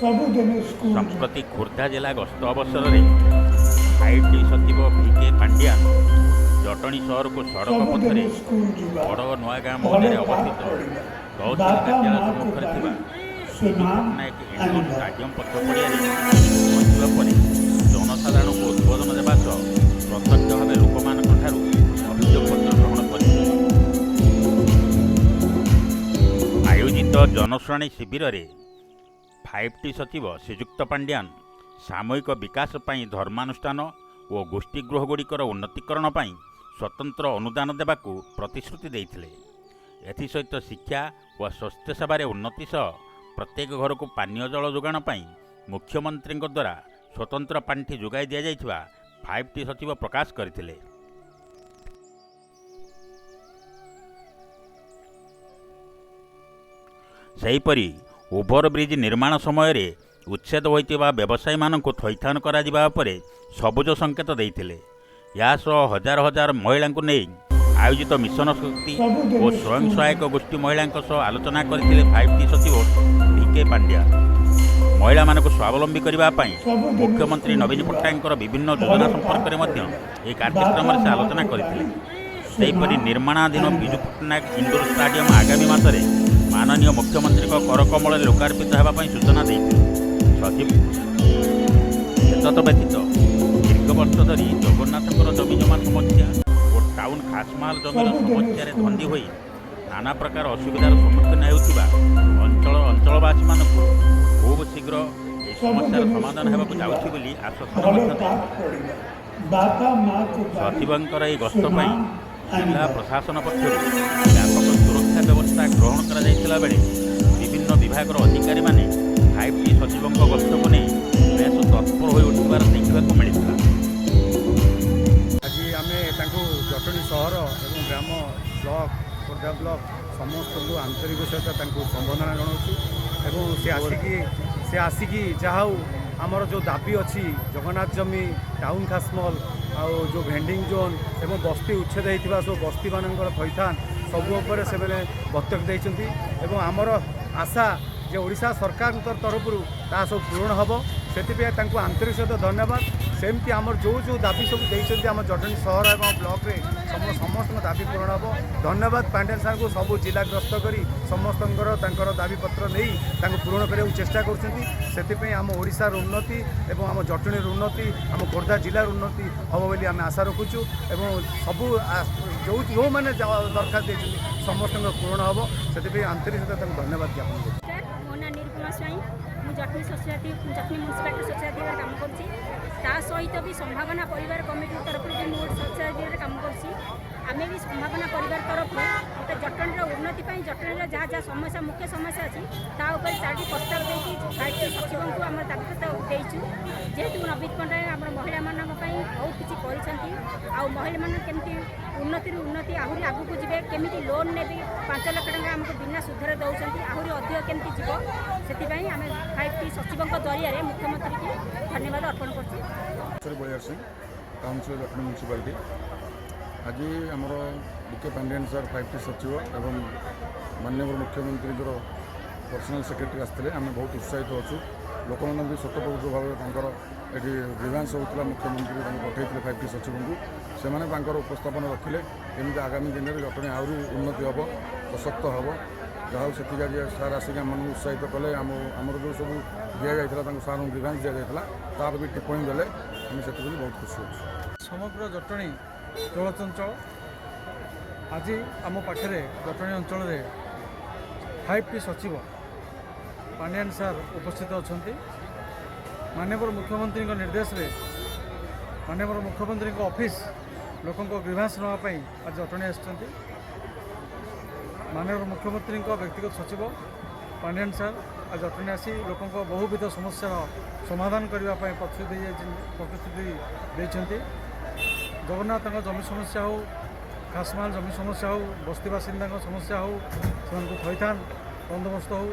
ସବୁଦିନ ସ୍କୁଲ ଯିବା। ସମ୍ପ୍ରତି ଖୋର୍ଦ୍ଧା ଜିଲ୍ଲା ଗସ୍ତ ଅବସରରେ ଫାଇଭ୍ ଟି ସଚିବ ଭି କେ ପାଣ୍ଡିଆନ ଜଟଣୀ ସହରକୁ ସଡ଼କ ସବୁଦିନ ପଥରେ ସ୍କୁଲ ଯିବା, ବଡ଼ ନୂଆଗାଁ ଭଲ ମୌଜାରେ ପାଠ ଅବସ୍ଥିତ ପଢ଼ିବା, ତହସିଲ ବାପା କାର୍ଯ୍ୟାଳୟ ମାଆକୁ ସମ୍ମୁଖରେ ବାଡ଼ି ଥିବା ବିଜୁ ସୁନାମ ପଟ୍ଟନାୟକ ଇଣ୍ଡୋର ଆଣିବା। ଷ୍ଟାଡିୟମ ପଛ ପଡ଼ିଆରେ ପହଞ୍ଚିବା ପରେ ଜନସାଧାରଣଙ୍କୁ ଉଦ୍ବୋଧନ ଦେବା ସହ ପ୍ରତ୍ୟକ୍ଷ ଭାବେ ଲୋକମାନଙ୍କ ଠାରୁ ଅଭିଯୋଗ ପତ୍ର ଗ୍ରହଣ କରିଥିଲେ। ଆୟୋଜିତ ଜନଶୁଣାଣି ଶିବିରରେ ଫାଇଭ୍ ଟି ସଚିବ ଶ୍ରୀଯୁକ୍ତ ପାଣ୍ଡିଆନ ସାମୂହିକ ବିକାଶ ପାଇଁ ଧର୍ମାନୁଷ୍ଠାନ ଓ ଗୋଷ୍ଠୀ ଗୃହଗୁଡ଼ିକର ଉନ୍ନତିକରଣ ପାଇଁ ସ୍ୱତନ୍ତ୍ର ଅନୁଦାନ ଦେବାକୁ ପ୍ରତିଶ୍ରୁତି ଦେଇଥିଲେ। ଏଥିସହିତ ଶିକ୍ଷା ଓ ସ୍ୱାସ୍ଥ୍ୟ ସେବାରେ ଉନ୍ନତି ସହ ପ୍ରତ୍ୟେକ ଘରକୁ ପାନୀୟ ଜଳ ଯୋଗାଣ ପାଇଁ ମୁଖ୍ୟମନ୍ତ୍ରୀଙ୍କ ଦ୍ୱାରା ସ୍ୱତନ୍ତ୍ର ପାଣ୍ଠି ଯୋଗାଇ ଦିଆଯାଇଥିବା ଫାଇଭ୍ ଟି ସଚିବ ପ୍ରକାଶ କରିଥିଲେ। ସେହିପରି ଓଭରବ୍ରିଜ୍ ନିର୍ମାଣ ସମୟରେ ଉଚ୍ଛେଦ ହୋଇଥିବା ବ୍ୟବସାୟୀମାନଙ୍କୁ ଥଇଥାନ କରାଯିବା ଉପରେ ସବୁଜ ସଙ୍କେତ ଦେଇଥିଲେ। ଏହା ସହ ହଜାର ହଜାର ମହିଳାଙ୍କୁ ନେଇ ଆୟୋଜିତ ମିଶନ ଶକ୍ତି ଓ ସବୁଦିନ ସ୍ୱୟଂ ସ୍କୁଲ ସହାୟକ ଯିବା। ଗୋଷ୍ଠୀ ମହିଳାଙ୍କ ସହ ଆଲୋଚନା କରିଥିଲେ ଫାଇଭ୍ ଟି ସଚିବ ଭି କେ ପାଣ୍ଡିଆନ। ମହିଳାମାନଙ୍କୁ ସ୍ୱାବଲମ୍ବୀ କରିବା ପାଇଁ ସବୁଦିନ ମୁଖ୍ୟମନ୍ତ୍ରୀ ସ୍କୁଲ ନବୀନ ଯିବା, ପଟ୍ଟନାୟକଙ୍କର ବିଭିନ୍ନ ଭଲ ଯୋଜନା ପାଠ ସମ୍ପର୍କରେ ମଧ୍ୟ ପଢ଼ିବା, ଏହି ବାପା କାର୍ଯ୍ୟକ୍ରମରେ ସେ ଆଲୋଚନା ମାଆକୁ କରିଥିଲେ। ବାଡ଼ି ସେହିପରି ସୁନାମ ନିର୍ମାଣାଧୀନ ବିଜୁ ଆଣିବା। ପଟ୍ଟନାୟକ ଇଣ୍ଡୋର ଷ୍ଟାଡିୟମ ଆଗାମୀ ମାସରେ ମାନନୀୟ ମୁଖ୍ୟମନ୍ତ୍ରୀଙ୍କ କରକମଳରେ ଲୋକାର୍ପିତ ହେବା ପାଇଁ ସୂଚନା ଦେଇଥିଲେ ସଚିବ। ଏତତ ବ୍ୟତୀତ ଦୀର୍ଘ ବର୍ଷ ଧରି ଜଗନ୍ନାଥଙ୍କର ଜମିଜମା ସମସ୍ୟା ଓ ଟାଉନ ଖାସମାଲ ଜମିର ସବୁଦିନ ସମସ୍ୟାରେ ସ୍କୁଲ ଧନ୍ଦି ହୋଇ ଯିବା। ନାନା ପ୍ରକାର ଅସୁବିଧାର ସମ୍ମୁଖୀନ ହେଉଥିବା ଅଞ୍ଚଳବାସୀମାନଙ୍କୁ ଖୁବ୍ ଶୀଘ୍ର ଏହି ସମସ୍ୟାର ସବୁଦିନ ସମାଧାନ ସ୍କୁଲ ହେବାକୁ ଯିବା, ଯାଉଛି ବୋଲି ଆଶ୍ୱାସନା ଭଲ ମଧ୍ୟ ପାଠ ଦେଇଥିଲେ। ପଢ଼ିବା, ବାପା ମାଆକୁ ବାଡ଼ି ସଚିବଙ୍କର ଏହି ଗସ୍ତ ପାଇଁ ସୁନାମ ଜିଲ୍ଲା ଆଣିବା। ପ୍ରଶାସନ ପକ୍ଷରୁ ବ୍ୟାପକ ସୁରକ୍ଷା ବ୍ୟବସ୍ଥା ଗ୍ରହଣ କରାଯାଇଥିଲା ବେଳେ ବିଭିନ୍ନ ବିଭାଗର ଅଧିକାରୀମାନେ ଫାଇଭ୍ ଟି ସଚିବଙ୍କ ଗସ୍ତକୁ ନେଇ ବେଶ ତତ୍ପର ହୋଇ ଉଠିଥିବାର ଦେଖିବାକୁ ମିଳିଥିଲା। ଆଜି ଆମେ ତାଙ୍କୁ ଜଟଣୀ ସହର ଏବଂ ଗ୍ରାମ, ବ୍ଲକ, ଖୋର୍ଦ୍ଧା ବ୍ଲକ ସମସ୍ତଙ୍କୁ ଆନ୍ତରିକ ସହିତ ତାଙ୍କୁ ସମ୍ବର୍ଦ୍ଧନା ଜଣାଉଛୁ ଏବଂ ସେ ଆସିକି ଯାହା ହଉ ଆମର ଯେଉଁ ଦାବି ଅଛି, ଜଗନ୍ନାଥ ଜମି, ଟାଉନ୍ ଖାସମଲ ଆଉ ଯେଉଁ ଭେଣ୍ଡିଂ ଜୋନ୍ ଏବଂ ବସ୍ତି ଉଚ୍ଛେଦ ହେଇଥିବା ସବୁ ବସ୍ତିମାନଙ୍କର ଥଇଥାନ, ସବୁ ଉପରେ ସେମାନେ ବକ୍ତବ୍ୟ ଦେଇଛନ୍ତି ଏବଂ ଆମର ଆଶା ଯେ ଓଡ଼ିଶା ସରକାରଙ୍କ ତରଫରୁ ତାହା ସବୁ ପୂରଣ ହେବ। ସେଥିପାଇଁ ତାଙ୍କୁ ଆନ୍ତରିକ ସହିତ ଧନ୍ୟବାଦ। ସେମିତି ଆମର ଯେଉଁ ଯେଉଁ ଦାବି ସବୁ ଦେଇଛନ୍ତି, ଆମ ଜଟଣୀ ସହର ଏବଂ ବ୍ଲକରେ ସମସ୍ତଙ୍କ ଦାବି ପୂରଣ ହେବ। ଧନ୍ୟବାଦ ପାଣ୍ଡିଆନ ସାର୍ଙ୍କୁ। ସବୁ ଜିଲ୍ଲା ଗସ୍ତ କରି ସମସ୍ତଙ୍କର ତାଙ୍କର ଦାବିପତ୍ର ନେଇ ତାଙ୍କୁ ପୂରଣ କରିବାକୁ ଚେଷ୍ଟା କରୁଛନ୍ତି। ସେଥିପାଇଁ ଆମ ଓଡ଼ିଶାର ଉନ୍ନତି ଏବଂ ଆମ ଜଟଣୀର ଉନ୍ନତି, ଆମ ଖୋର୍ଦ୍ଧା ଜିଲ୍ଲାର ଉନ୍ନତି ହେବ ବୋଲି ଆମେ ଆଶା ରଖୁଛୁ ଏବଂ ସବୁ ଯେଉଁ ଯେଉଁମାନେ ଦରଖାସ୍ତ ଦେଇଛନ୍ତି, ସମସ୍ତଙ୍କର ପୂରଣ ହେବ। ସେଥିପାଇଁ ଆନ୍ତରିକ ସହିତ ତାଙ୍କୁ ଧନ୍ୟବାଦ ଜ୍ଞାପନ କରୁଛୁ। ନମସ୍କାର, ମୋ ନାଁ ନିରୁପମା ସ୍ୱାଇଁ। ମୁଁ ଜଟଣୀ ସୋସାଇଟି, ଜଟଣୀ ମ୍ୟୁନିସିପାଲିଟି ସୋସାଇଟିରେ କାମ କରୁଛି। ତା ସହିତ ବି ସମ୍ଭାବନା ପରିବାର କମିଟି ତରଫରୁ ବି ମୁଁ ସୋସାଇଟିରେ କାମ କରୁଛି। ଆମେ ବି ସମ୍ଭାବନା ପରିବାର ତରଫରୁ ଗୋଟେ ଜଟଣୀର ଉନ୍ନତି ପାଇଁ ଜଟଣୀର ଯାହା ଯାହା ସମସ୍ୟା, ମୁଖ୍ୟ ସମସ୍ୟା ଅଛି, ତା ଉପରେ ଚାରିଟି ପ୍ରସ୍ତାବ ଦେଇକି ଫାଇଭ୍ ଟି ସଚିବଙ୍କୁ ଆମର ଦାବିପତ୍ର ଦେଇଛୁ। ଯେହେତୁ ନବୀନ ପଟ୍ଟନାୟକ ଆମର ମହିଳାମାନଙ୍କ ପାଇଁ ବହୁତ କିଛି କରିଛନ୍ତି ଆଉ ମହିଳାମାନେ କେମିତି ଉନ୍ନତିରୁ ଉନ୍ନତି ଆହୁରି ଆଗକୁ ଯିବେ, କେମିତି ଲୋନ୍ ନେବି, 5 ଲକ୍ଷ ଟଙ୍କା ଆମକୁ ବିନା ସୁଧରେ ଦେଉଛନ୍ତି, ଆହୁରି ଅଧିକ କେମିତି ଯିବ, ସେଥିପାଇଁ ଆମେ ଫାଇଭ୍ ଟି ସଚିବଙ୍କ ଜରିଆରେ ମୁଖ୍ୟମନ୍ତ୍ରୀକି ଧନ୍ୟବାଦ ଅର୍ପଣ କରୁଛୁ। Sir Baliyar Singh, councillor, Jatani municipality. ଆଜି ଆମର V K Pandian sir, five ଟି ସଚିବ ଏବଂ ମାନ୍ୟବର ମୁଖ୍ୟମନ୍ତ୍ରୀଙ୍କର ପର୍ସନାଲ୍ ସେକ୍ରେଟାରୀ ଆସିଥିଲେ। ଆମେ ବହୁତ ଉତ୍ସାହିତ ଅଛୁ। ଲୋକମାନେ ବି ସ୍ୱତଃପ୍ରବୃତ୍ତ ଭାବେ ତାଙ୍କର ଏଠି ଗ୍ରିଭାନ୍ସ ହେଉଥିଲା, ମୁଖ୍ୟମନ୍ତ୍ରୀ ତାଙ୍କୁ ପଠାଇଥିଲେ ଫାଇଭ୍ ଟି ସଚିବଙ୍କୁ। ସେମାନେ ତାଙ୍କର ଉପସ୍ଥାପନ ରଖିଲେ କେମିତି ଆଗାମୀ ଦିନରେ ଜଟଣୀ ଆହୁରି ଉନ୍ନତି ହେବ, ସଶକ୍ତ ହେବ। ଯାହା ହଉ, ସେତିକି ଆଜି ସାର୍ ଆସିକି ଆମମାନଙ୍କୁ ଉତ୍ସାହିତ କଲେ। ଆମର ଯେଉଁ ସବୁ ଦିଆଯାଇଥିଲା, ତାଙ୍କୁ ସାର୍ଙ୍କୁ ଗ୍ରିଭାନ୍ସ ଦିଆଯାଇଥିଲା, ତାର ବି ଟିପ୍ପଣୀ ଦେଲେ। ଆମେ ସେଥିପାଇଁ ବହୁତ ଖୁସି ଅଛୁ। ସମଗ୍ର ଜଟଣୀ ଚଳଚଞ୍ଚଳ। ଆଜି ଆମ ପାଖରେ ଜଟଣୀ ଅଞ୍ଚଳରେ ଫାଇଭ୍ ଟି ସଚିବ ପାଣ୍ଡିଆନ ସାର୍ ଉପସ୍ଥିତ ଅଛନ୍ତି। ମାନ୍ୟବର ମୁଖ୍ୟମନ୍ତ୍ରୀଙ୍କ ନିର୍ଦ୍ଦେଶରେ ମାନ୍ୟବର ମୁଖ୍ୟମନ୍ତ୍ରୀଙ୍କ ଅଫିସ୍ ଲୋକଙ୍କ ଗ୍ରିଭାନ୍ସ ନେବା ପାଇଁ ଆଜି ଜଟଣୀ ଆସିଛନ୍ତି। ମାନ୍ୟବର ମୁଖ୍ୟମନ୍ତ୍ରୀଙ୍କ ବ୍ୟକ୍ତିଗତ ସଚିବ ପାଣ୍ଡିଆନ ସାର୍ ଆଜି ଜଟଣୀ ଆସି ଲୋକଙ୍କ ବହୁବିଧ ସମସ୍ୟାର ସମାଧାନ କରିବା ପାଇଁ ପ୍ରତିଶ୍ରୁତି ଦେଇଛନ୍ତି। ଜଗନ୍ନାଥଙ୍କ ଜମି ସମସ୍ୟା ହେଉ, ଖାସମାଲ ଜମି ସମସ୍ୟା ହେଉ, ବସ୍ତି ବାସିନ୍ଦାଙ୍କ ସମସ୍ୟା ହେଉ, ସେମାନଙ୍କୁ ଥଇଥାନ ବନ୍ଦୋବସ୍ତ ହେଉ,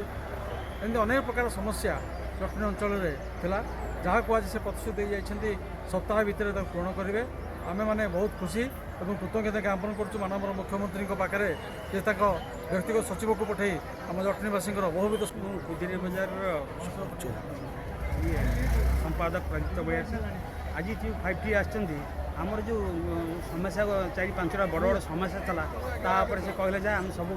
ଏମିତି ଅନେକ ପ୍ରକାର ସମସ୍ୟା ଜଟଣୀ ଅଞ୍ଚଳରେ ଥିଲା, ଯାହାକୁ ଆଜି ସେ ପ୍ରତିଶ୍ରୁତି ଦେଇଯାଇଛନ୍ତି ସପ୍ତାହ ଭିତରେ ତାକୁ ପୂରଣ କରିବେ। ଆମେମାନେ ବହୁତ ଖୁସି। ଏବଂ କୃତଜ୍ଞତା ଜ୍ଞାପନ କରୁଛୁ ମାନବର ମୁଖ୍ୟମନ୍ତ୍ରୀଙ୍କ ପାଖରେ ଯେ ତାଙ୍କ ବ୍ୟକ୍ତିଗତ ସଚିବକୁ ପଠାଇ ଆମ ଜଟଣୀବାସୀଙ୍କର ବହୁବିଧ। ମୁଁ କୁଦିରି ବଜାରର ଇଏ ସମ୍ପାଦକ ପ୍ରଦୀପ୍ତ ବଳିଆର। ଆଜି ଯେଉଁ 5T ଆସିଛନ୍ତି, ଆମର ଯେଉଁ ସମସ୍ୟା, ଚାରି ପାଞ୍ଚଟା ବଡ଼ ବଡ଼ ସମସ୍ୟା ଥିଲା, ତା ଉପରେ ସେ କହିଲେ ଯେ ଆମେ ସବୁ